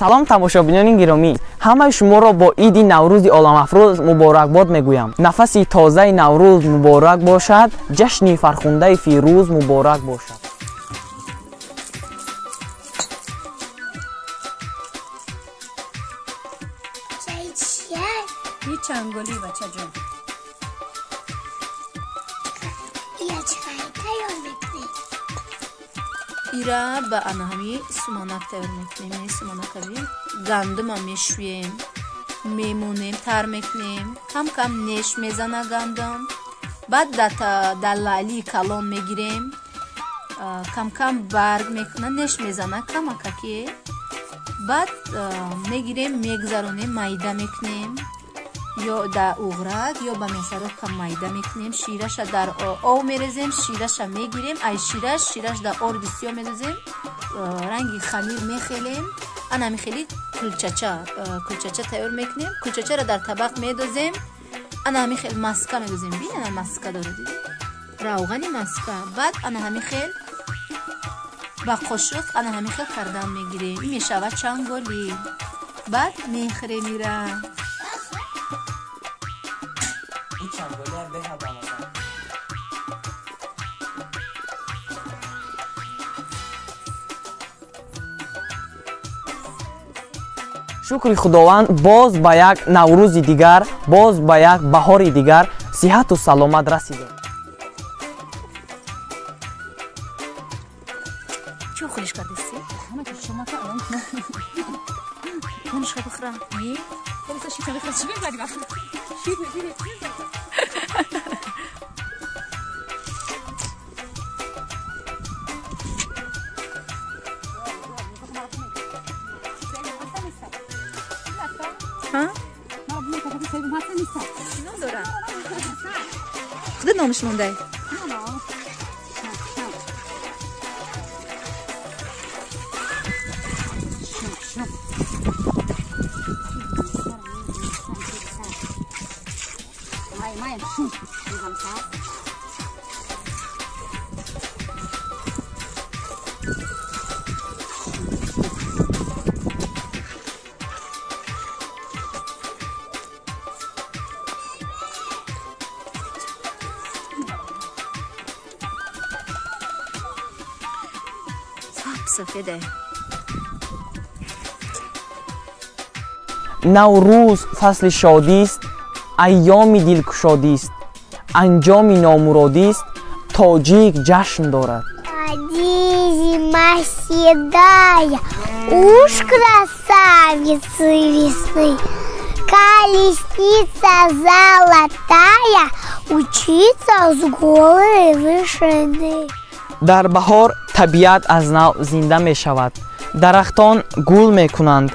Салом тамошобинони гиромӣ, ҳамаи шуморо бо иди Наврӯзи оламафрӯз муборакбод мегӯям. Нафаси тозаи Наврӯз муборак бошад, ҷашни фархундаи фирӯз муборак бошад. Чанголи бачаҷон. Ира ба ана ҳами суманак тайёр мекунем. Суманакави гандума мешӯем, мемонем, тар мекунем, кам кам неш мезана гандум. Баъд дар лаълии калон мегирем, камкам барг мекуна, неш мезана камакаки. Баъд мегирем, мегзаронем, майда мекунем, ё дар уғрак, ё ба мясорубка майда мекунем. Шираша дар об мерезем, шираша мегирем, ай шираш дар орди сиёҳ медозем, ранги хамир мехелем. Ана ҳами кулчача кулчача тайёр мекунем. Кулчачаро дар табақ медозем, ана ҳами хел маска медозем. Бин, ана маска дора, диди, равғани маска. Баъд ана ҳами хел ба қошуқ ана ҳами хел кардан мегирем. Ин мешавад чанголӣ. Баъд мехӯрем ира. Шукри Худованд, боз ба як Наврӯзи дигар, боз ба як баҳори дигар сиҳату саломат расидем. Чӣ хӯриш кардисти? Ном дора? Худо номаш мондай. Сафеде. Наврӯз фасли шодист, айёми дилкушодист, анҷоми номуродист, тоҷик ҷашн дорад. Зима седая, уж красавицы весны, колесница золотая учится с голой вышины. Дар баҳор табиат аз нав зинда мешавад, дарахтон гул мекунанд.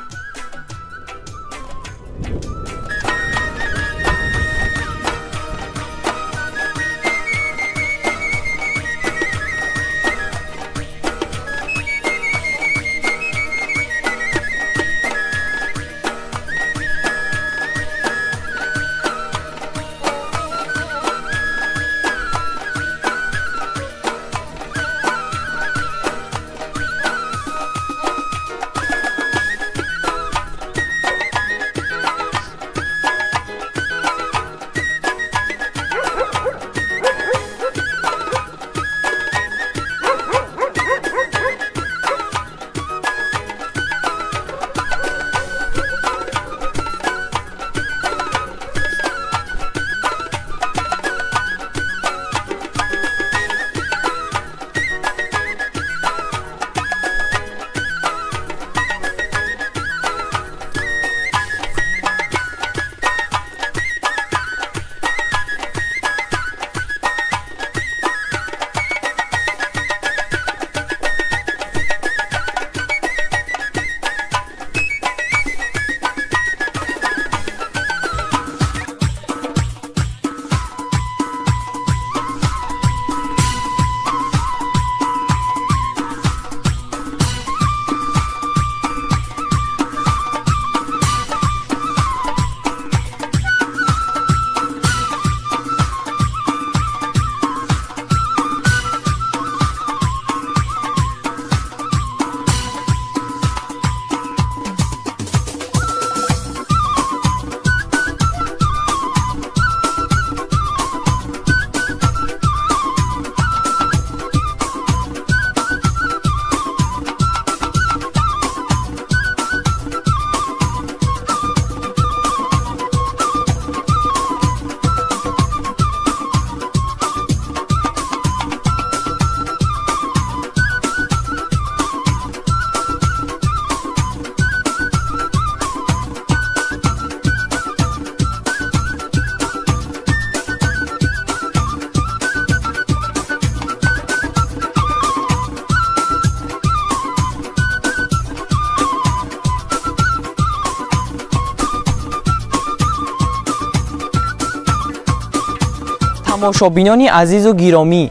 Тамошобинони азизу гиромӣ,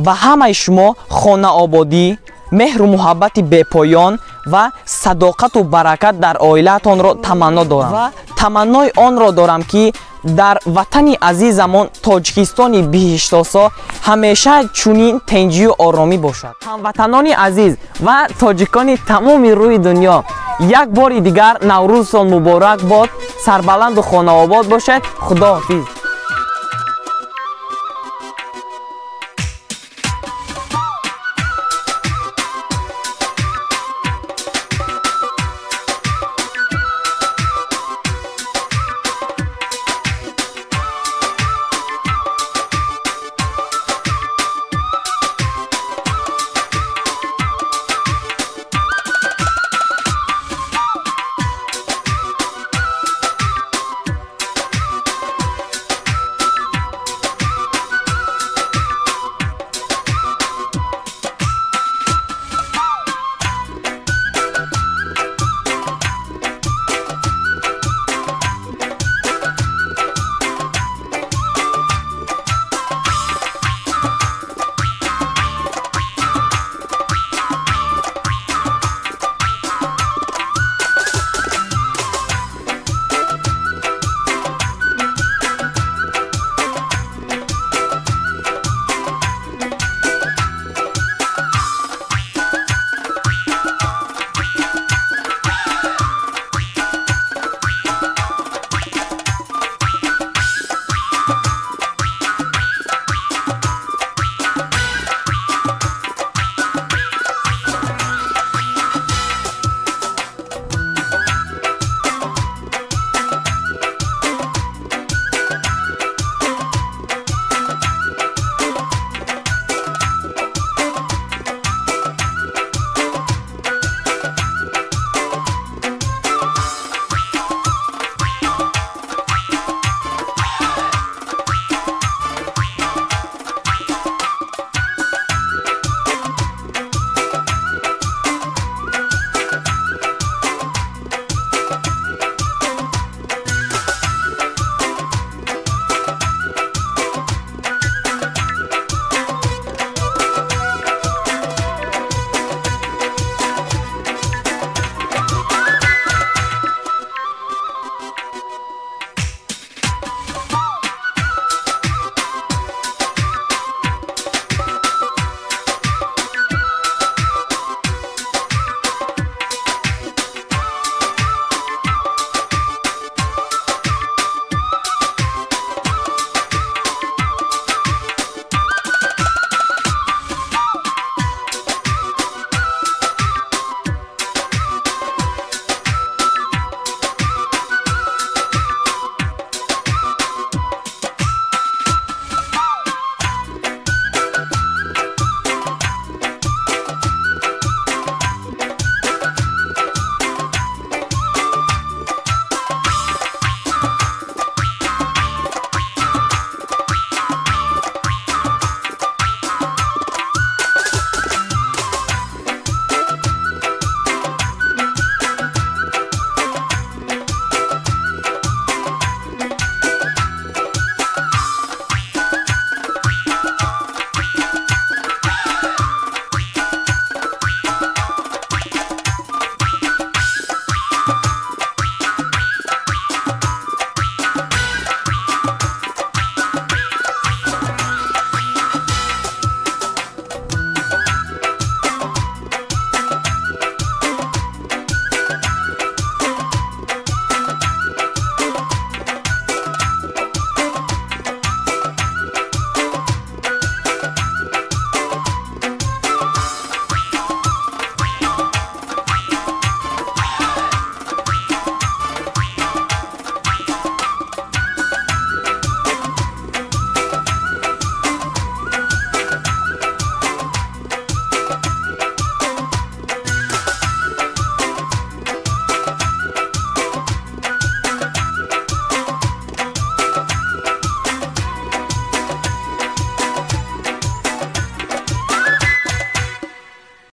ба ҳамаи шумо хонаободӣ, меҳру муҳаббати бепоён ва садоқату баракат дар оилаатонро таманно дорам ва таманнои онро дорам, ки дар ватани азизамон Тоҷикистони биҳиштосо ҳамеша чунин тенҷию оромӣ бошад. Ҳамватанони азиз ва тоҷикони тамоми рӯи дунё, як бори дигар Наврӯзтон муборак бод, сарбаланду хонаобод бошед. Худоҳофиз.